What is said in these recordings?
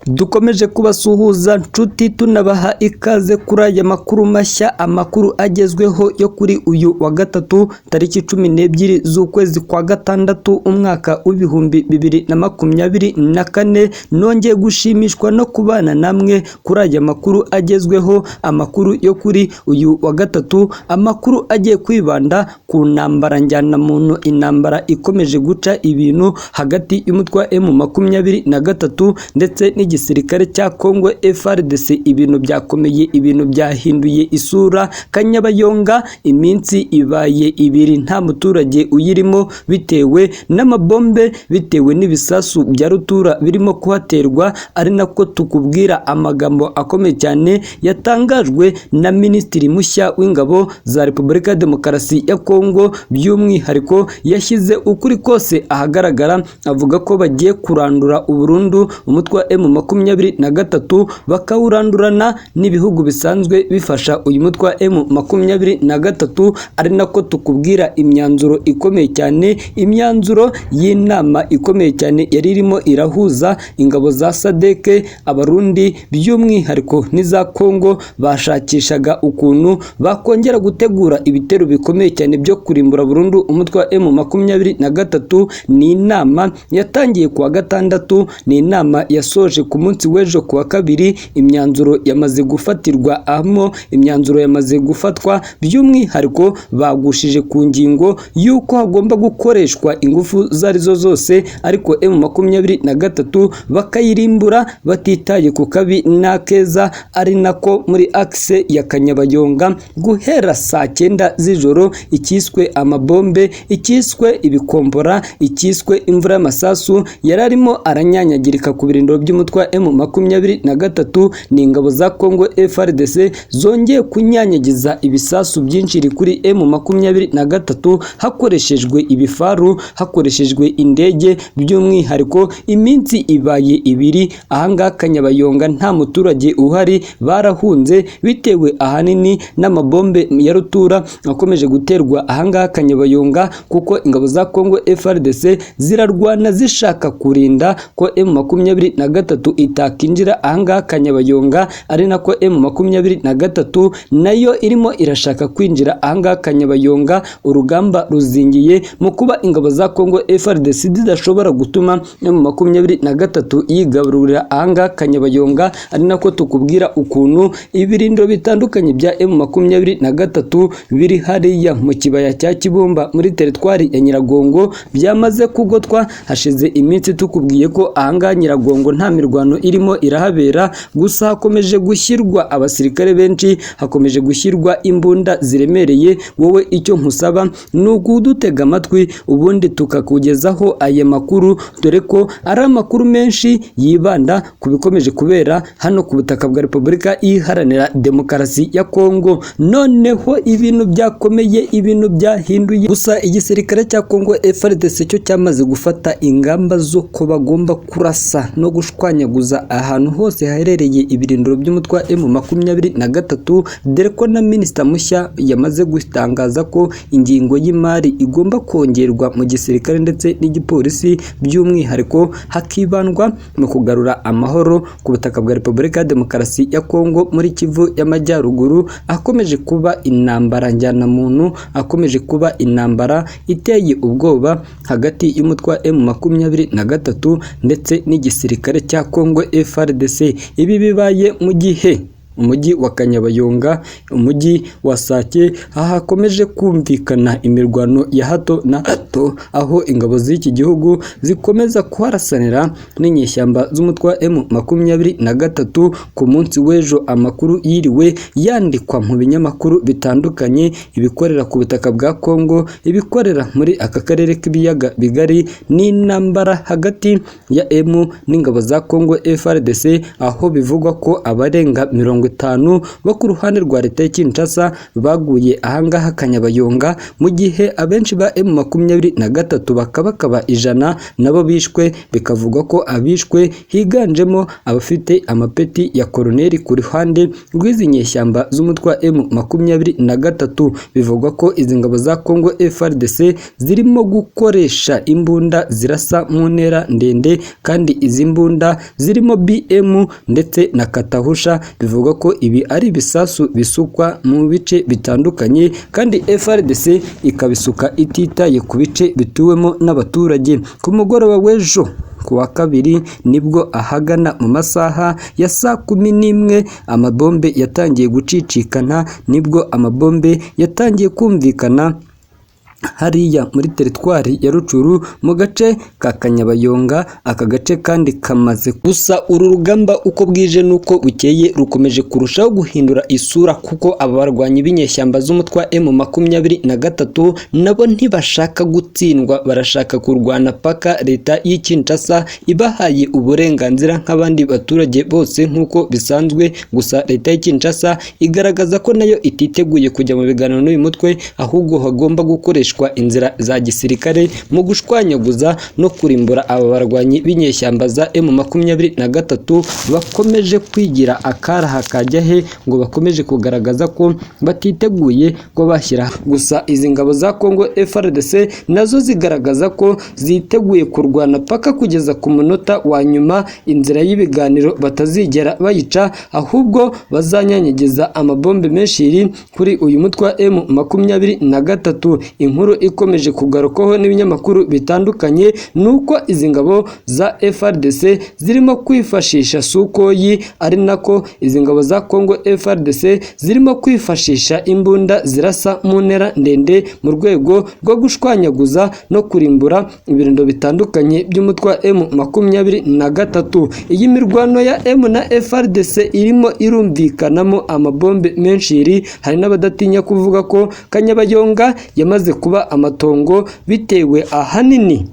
Dukomeje kubasuhuza nshuti, tunabaha ikaze kuri aya makuru mashya, amakuru agezweho yo kuri uyu wa gatatu tariki 12 z'ukwezi kwa gatandatu umwaka w'2024. Nongeye gushimishwa no kubana namwe kuri aya makuru agezweho, amakuru yo kuri uyu wa gatatu, amakuru agiye kwibanda ku ntambara njyanamuntu, intambara ikomeje guca ibintu hagati y'umutwe wa M23 ndetse n'igisirikare cya Congo FARDC. Ibintu byakomeye, ibintu byahinduye isura. Kanyabayonga iminsi ibaye ibiri nta muturage uyirimo, bitewe n'amabombe, bitewe n'ibisasu bya rutura birimo kuhaterwa, ari nako tukubwira amagambo akomeye cyane yatangajwe na Minisitiri mushya w'ingabo za Repubulika ya Demokarasi ya Congo. By'umwihariko yashyize ukuri kose ahagaragara, avuga ko bagiye kurandura burundu umutwe wa M23, bakawurandurana n'ibihugu bisanzwe bifasha uyu mutwe wa M23, ari nako tukubwira imyanzuro ikomeye cyane, imyanzuro y'inama ikomeye cyane yari irimo irahuza ingabo za SADC, Abarundi by'umwihariko n'iza Congo, bashakishaga ukuntu bakongera gutegura ibitero bikomeye cyane byo kurimbura burundu umutwe wa M23. Ni inama yatangiye kuwa gatandatu, ni inama yasoje ku munsi w'ejo kuwa kabiri. Imyanzuro yamaze gufatirwa amo, imyanzuro yamaze gufatwa, by'umwihariko bagushije ku ngingo y'uko hagomba gukoreshwa ingufu izo arizo zose, ariko M23 bakayirimbura batitaye ku kabi n'akeza, ari nako muri axe ya Kanyabayonga guhera saa 9 z'ijoro ikiswe amabombe, ikiswe ibikombora, ikiswe imvura y'amasasu yari arimo aranyanyagirika ku birindiro by'umutwe wa M23. Ni ingabo za Congo FARDC zongeye kunyanyagiza ibisasu byinshi kuri M23 hakoreshejwe ibifaru, hakoreshejwe indege. By'umwihariko iminsi ibaye ibiri ahangaha Kanyabayonga nta muturage uhari, barahunze bitewe ahanini n'amabombe ya rutura akomeje guterwa ahangaha Kanyabayonga, kuko ingabo za Congo FARDC zirarwana zishaka kurinda ko M23 itakinjira ahangaha Kanyabayonga, ari nako M23 nayo irimo irashaka kwinjira ahangaha Kanyabayonga. Urugamba ruzingiye mu kuba ingabo za Congo FARDC zidashobora gutuma M23 yigarurira ahangaha Kanyabayonga, ari nako tukubwira ukuntu ibirindiro bitandukanye bya M23 biri hariya mu kibaya cya Kibumba muri teritwari ya Nyiragongo byamaze kugotwa. Hashize iminsi tukubwiye ko ahangaha Nyiragongo nta mirwano irimo irahabera, gusa hakomeje gushyirwa abasirikare benshi, hakomeje gushyirwa imbunda ziremereye. Wowe icyo nkusaba ni ukudutega amatwi ubundi tukakugezaho aya makuru, dore ko ari amakuru menshi yibanda ku bikomeje kubera hano ku butaka bwa Repubulika Iharanira Demokarasi ya Kongo. Noneho ibintu byakomeye, ibintu byahinduye. Gusa igisirikare cya Kongo FARDC cyo cyamaze gufata ingamba zo ko bagomba kurasa no gushwanyaguza ahantu hose haherereye ibirindiro by'umutwe wa M23, dore ko na minisita mushya yamaze gutangaza ko ingingo y'imari igomba kongerwa mu gisirikare ndetse n'igipolisi, by'umwihariko hakibandwa mu kugarura amahoro ku butaka bwa Repubulika ya Demokarasi ya Kongo muri Kivu y'Amajyaruguru, akomeje kuba intambara njyanamuntu, akomeje kuba intambara iteye ubwoba hagati y'umutwe wa M23 ndetse n'igisirikare cya Congo FARDC. Ibi bibaye mu gihe umujyi wa Kanyabayonga, umujyi wa Sake, hakomeje kumvikana imirwano ya hato na hato, aho ingabo z'iki gihugu zikomeza kuharasanira n'inyeshyamba z'umutwe wa M23. Ku munsi w'ejo amakuru yiriwe yandikwa mu binyamakuru bitandukanye, ibikorera ku butaka bwa Congo, ibikorera muri aka karere k'ibiyaga bigari, n'intambara hagati ya M n'ingabo za Congo FARDC, aho bivugwa ko abarenga 50 bo ku ruhande rwa leta ya Kinshasa baguye ahangaha Kanyabayonga, mu gihe abenshi ba M23 bakabakaba 100 nabo bishwe. Bikavugwa ko abishwe higanjemo abafite amapeti ya koloneli ku ruhande rw'izi nyeshyamba z'umutwe wa M23. Bivugwa ko izi ngabo za Congo FARDC zirimo gukoresha imbunda zirasa mu ntera ndende, kandi izi mbunda zirimo BM ndetse na Katahusha. Bivugwa ko ibi ari ibisasu bisukwa mu bice bitandukanye, kandi FARDC ikabisuka ititaye ku bice bituwemo n'abaturage. Ku mugoroba w'ejo ku wa kabiri nibwo ahagana mu masaha ya saa 11 amabombe yatangiye gucicikana, nibwo amabombe yatangiye kumvikana hariya muri teritwari ya Rucuru mu gace ka Kanyabayonga. Aka gace kandi kamaze gusa uru rugamba uko bwije n'uko bukeye rukomeje kurushaho guhindura isura, kuko aba barwanyi b'inyeshyamba z'umutwe wa M23 nabo ntibashaka gutsindwa, barashaka kurwana paka leta y'i Kinshasa ibahaye uburenganzira nk'abandi baturage bose nk'uko bisanzwe. Gusa leta y'i Kinshasa igaragaza ko nayo ititeguye kujya mu biganiro n'uyu mutwe, ahubwo hagomba gukoreshwa inzira za gisirikare mu gushwanyaguza no kurimbura aba barwanyi b'inyeshyamba za M23 bakomeje kwigira akaraha kajya he, ngo bakomeje kugaragaza ko batiteguye ko bashyira. Gusa izi ngabo za Congo FARDC nazo zigaragaza ko ziteguye kurwana paka kugeza ku munota wa nyuma, inzira y'ibiganiro batazigera bayica, ahubwo bazanyanyagiza amabombe menshi kuri uyu mutwe wa M23. Inkuru ikomeje kugarukwaho n'ibinyamakuru bitandukanye nuko izi ngabo za FARDC zirimo kwifashisha Sukoyi, ari nako izi ngabo za Congo FARDC zirimo kwifashisha imbunda zirasa mu ntera ndende mu rwego rwo gushwanyaguza no kurimbura ibirindo bitandukanye by'umutwe wa M23. Iyi mirwano ya M na FARDC irimo irumvikanamo amabombe menshi, hari n'abadatinya kuvuga ko Kanyabayonga yamaze kuba amatongo bitewe ahanini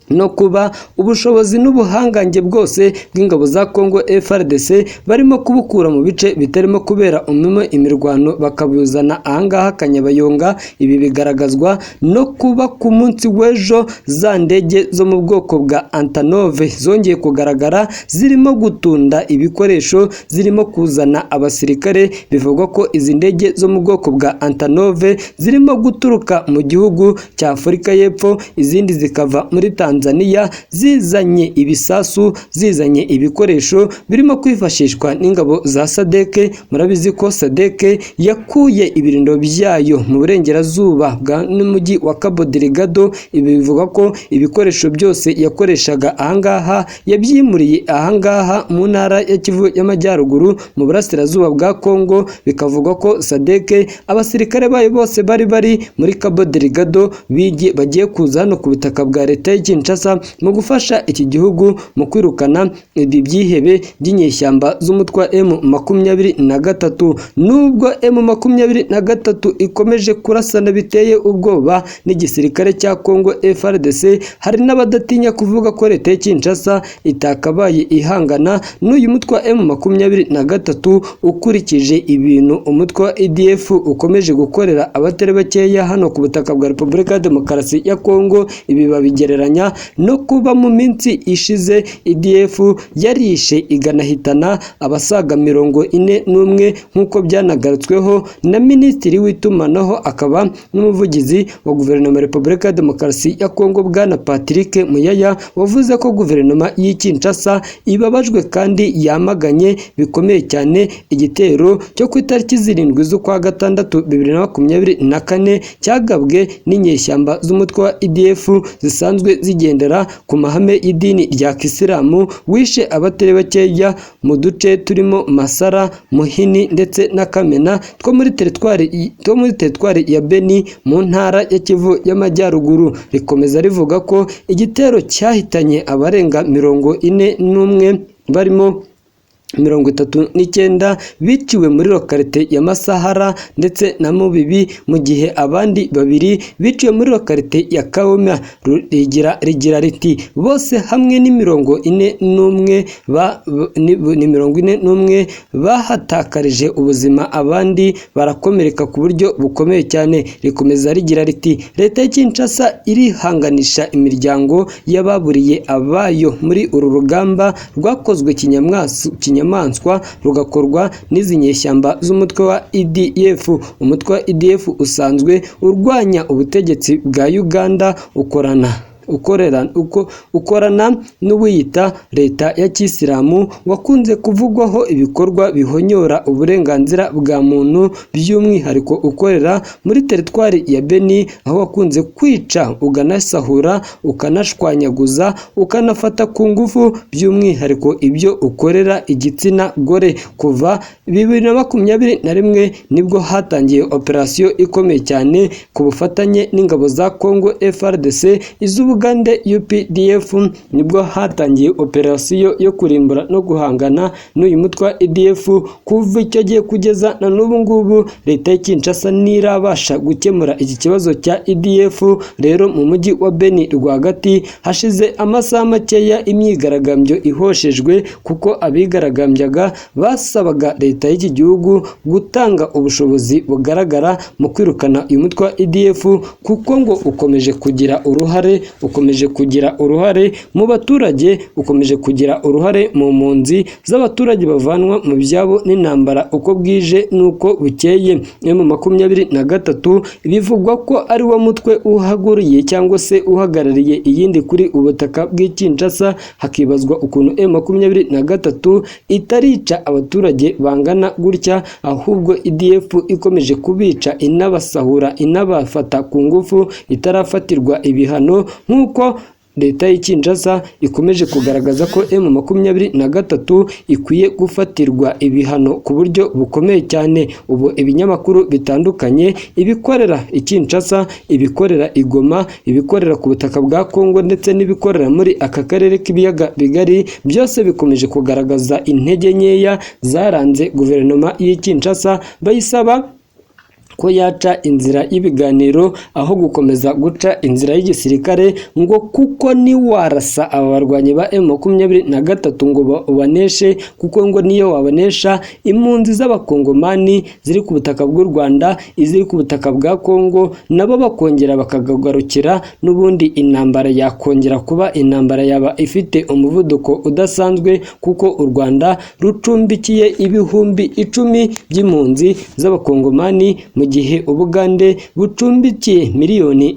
no kuba ubushobozi n'ubuhangange bwose bw'ingabo za Congo FARDC barimo kubukura mu bice bitarimo kubera umwe imirwano bakabuzana ahangaha Kanyabayonga. Ibi bigaragazwa no kuba ku munsi w'ejo za ndege zo mu bwoko bwa Antonov zongeye kugaragara zirimo gutunda ibikoresho, zirimo kuzana abasirikare. Bivugwa ko izi ndege zo mu bwoko bwa Antonov zirimo guturuka mu gihugu cya Afurika y'Epfo, izindi zikava muri Tanzania, zizanye ibisasu, zizanye ibikoresho birimo kwifashishwa n'ingabo za SADC. Murabizi ko SADC yakuye ibirindo byayo mu burengerazuba bwa n'umujyi wa Cabo Delgado. Ibi bivuga ko ibikoresho byose yakoreshaga ahangaha yabyimuriye ahangaha mu ntara ya Kivu y'Amajyaruguru mu burasirazuba bwa Congo. Bikavugwa ko SADC abasirikare bayo bose bari bari muri Cabo Delgado bagiye kuza hano ku butaka bwa leta ya Kinshasa mu gufasha iki gihugu mu kwirukana ibi byihebe by'inyeshyamba z'umutwe wa M23. Nubwo M23 ikomeje kurasana biteye ubwoba n'igisirikare cya Congo FARDC, hari n'abadatinya kuvuga ko leta ya Kinshasa itakabaye ihangana n'uyu mutwe wa M23, ukurikije ibintu umutwe wa ADF ukomeje gukorera abatari bakeya hano ku butaka bwa Repubulika ya Demokarasi ya Congo. Ibi babigereranya no kuba mu minsi ishize ADF yarishe iganahitana abasaga 41, nk'uko byanagarutsweho na Minisitiri w'itumanaho akaba n'umuvugizi wa Guverinoma ya Repubulika ya Demokarasi ya Congo Bwana Patrick Muyaya, wavuze ko guverinoma y'i Kinshasa ibabajwe kandi yamaganye bikomeye cyane igitero cyo ku itariki 7 z'ukwa gatandatu 2024 cyagabwe n'inyeshyamba z'umutwe wa ADF zisanzwe zigendera ku mahame y'idini rya Kisilamu, wishe abatari bakeya mu duce turimo Masara, Muhini ndetse na Kamena two muri teritwari ya Beni mu ntara ya Kivu y'Amajyaruguru. Rikomeza rivuga ko igitero cyahitanye abarenga 41 barimo 39 biciwe muri lokalite ya Masahara ndetse na Mubibi, mu gihe abandi 2 biciwe muri lokalite ya Kaoma. Rigira riti bose hamwe ni 41 ni 41 bahatakarije ubuzima, abandi barakomereka ku buryo bukomeye cyane. Rikomeza rigira riti leta ya Kinshasa irihanganisha imiryango y'ababuriye abayo muri uru rugamba rwakozwe kinyamaswa rugakorwa n'izi nyeshyamba z'umutwe wa EDF. Umutwe wa EDF usanzwe urwanya ubutegetsi bwa Uganda, ukorana n'uwiyita leta ya Kisilamu, wakunze kuvugwaho ibikorwa bihonyora uburenganzira bwa muntu, by'umwihariko ukorera muri teritwari ya Beni, aho wakunze kwica, ukanasahura, ukanashwanyaguza, ukanafata ku ngufu, by'umwihariko ibyo ukorera igitsina gore. Kuva 2021 nibwo hatangiye operasiyo ikomeye cyane ku bufatanye n'ingabo za Congo FARDC, iz'Ubugande UPDF, nibwo hatangiye operasiyo yo kurimbura no guhangana n'uyu mutwe wa EDF. Kuva icyo gihe kugeza na n'ubu ngubu leta ya Kinshasa ntirabasha gukemura iki kibazo cya EDF. Rero mu mujyi wa Beni rwagati hashize amasaha makeya imyigaragambyo ihoshejwe, kuko abigaragambyaga basabaga leta y'iki gihugu gutanga ubushobozi bugaragara mu kwirukana uyu mutwe wa EDF, kuko ngo ukomeje kugira uruhare mu baturage, ukomeje kugira uruhare mu mpunzi z'abaturage bavanwa mu byabo n'intambara uko bwije n'uko bukeye. M23 bivugwa ko ari wo mutwe uhaguriye cyangwa se uhagarariye iyindi kuri ubutaka bw'i Kinshasa. Hakibazwa ukuntu M23 itarica abaturage bangana gutya, ahubwo EDF ikomeje kubica, inabasahura, inabafata ku ngufu, itarafatirwa ibihano nk'uko leta y'i Kinshasa ikomeje kugaragaza ko M23 ikwiye gufatirwa ibihano ku buryo bukomeye cyane. Ubu ibinyamakuru bitandukanye, ibikorera i Kinshasa, ibikorera i Goma, ibikorera ku butaka bwa Kongo ndetse n'ibikorera muri aka karere k'ibiyaga bigari, byose bikomeje kugaragaza intege nkeya zaranze guverinoma y'i Kinshasa, bayisaba ko yaca inzira y'ibiganiro aho gukomeza guca inzira y'igisirikare, ngo kuko niwarasa aba barwanyi ba M23 ngo ubaneshe, kuko ngo niyo wabanesha impunzi z'abakongomani ziri ku butaka bw'u Rwanda, iziri ku butaka bwa Kongo, nabo bakongera bakagagarukira, n'ubundi intambara yakongera kuba intambara yaba ifite umuvuduko udasanzwe, kuko u Rwanda rucumbikiye 10,000 by'impunzi z'abakongomani, mu gihe Ubugande bucumbikiye 2 miliyoni.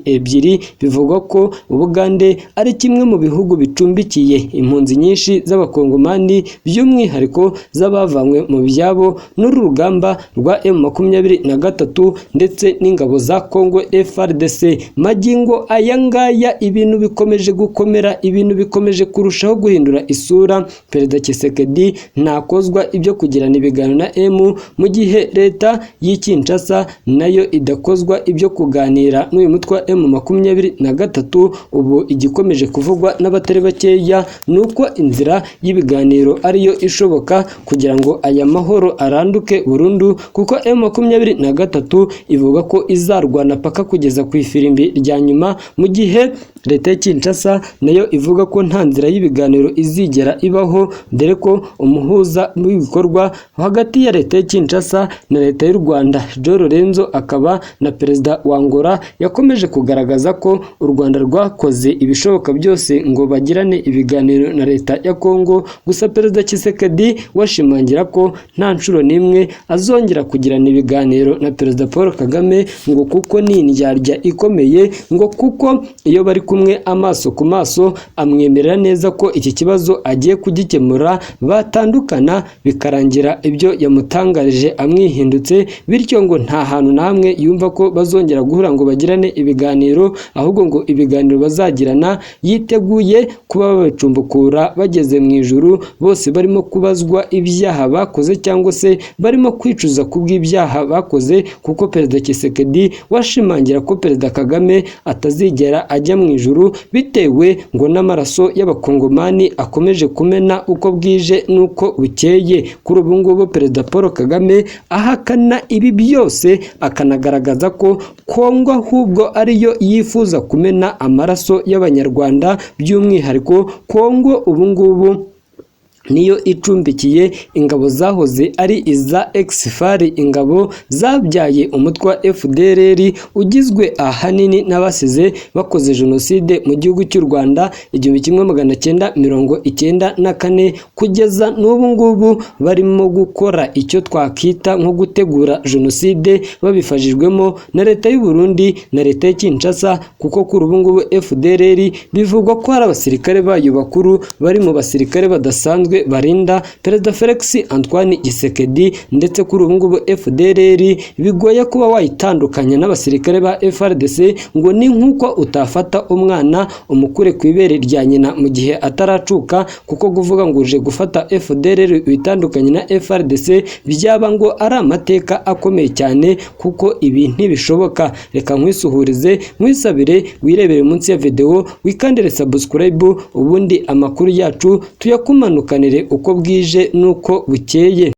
Bivugwa ko Ubugande ari kimwe mu bihugu bicumbikiye impunzi nyinshi z'abakongomani, by'umwihariko z'abavanywe mu byabo n'uru rugamba rwa M23 ndetse n'ingabo za Congo FARDC. Magingo aya ngaya ibintu bikomeje gukomera, ibintu bikomeje kurushaho guhindura isura. Perezida Tshisekedi ntakozwa ibyo kugirana ibiganiro na M, mu gihe leta y'i Kinshasa nayo idakozwa ibyo kuganira n'uyu mutwe wa M23. Ubu igikomeje kuvugwa n'abatari bakeya ni uko inzira y'ibiganiro ariyo ishoboka kugira ngo aya mahoro aranduke burundu, kuko M23 ivuga ko izarwana paka kugeza ku ifirimbi rya nyuma, mu gihe leta ya Kinshasa nayo ivuga ko nta nzira y'ibiganiro izigera ibaho, dore ko umuhuza w'ibikorwa hagati ya leta ya Kinshasa na leta y'u Rwanda João Lourenço akaba na perezida wa Angola yakomeje kugaragaza ko u Rwanda rwakoze ibishoboka byose ngo bagirane ibiganiro na leta ya Kongo. Gusa perezida Tshisekedi washimangira ko nta nshuro n'imwe azongera kugirana ibiganiro na perezida Paul Kagame, ngo kuko ni indyarya ikomeye, ngo kuko iyo bari kumwe amaso ku maso amwemerera neza ko iki kibazo agiye kugikemura, batandukana bikarangira ibyo yamutangarije amwihindutse, bityo ngo nta hantu namwe yumva ko bazongera guhura ngo bagirane ibiganiro, ahubwo ngo ibiganiro bazagirana yiteguye kuba babicumbukura bageze mu ijuru, bose barimo kubazwa ibyaha bakoze cyangwa se barimo kwicuza kubw'ibyaha bakoze, kuko perezida Tshisekedi washimangira ko perezida Kagame atazigera ajya mu ijuru. hejuru, bitewe ngo n'amaraso y'abakongomani akomeje kumena uko bwije n'uko bukeye. Kuri ubu ngubu Perezida Paul Kagame ahakana ibi byose, akanagaragaza ko Kongo ahubwo ariyo yifuza kumena amaraso y'Abanyarwanda. By'umwihariko Kongo ubu ngubu niyo icumbikiye ingabo zahoze ari iza ex-FAR, ingabo zabyaye umutwe wa FDLR ugizwe ahanini n'abasize bakoze jenoside mu gihugu cy'u Rwanda 1994. Kugeza n'ubu ngubu barimo gukora icyo twakita nko gutegura jenoside, babifashijwemo na leta y'u Burundi na leta ya Kinshasa, kuko kuri ubu ngubu FDLR bivugwa ko hari abasirikare bayo bakuru bari mu basirikare badasanzwe barinda Perezida Felix Antoine Tshisekedi. Ndetse kuri ubu ngubu FDLR bigoye kuba wayitandukanya n'abasirikare ba FARDC, ngo ni nk'uko utafata umwana umukure ku ibere rya nyina mu gihe ataracuka, kuko kuvuga ngo uje gufata FDLR witandukanye na FARDC byaba ngo ari amateka akomeye cyane, kuko ibi ntibishoboka. Reka nkwisuhurize, nkwisabire wirebere munsi ya video, wikandire subscribe, ubundi amakuru yacu tuyakumanukanire uko bwije n'uko bukeye.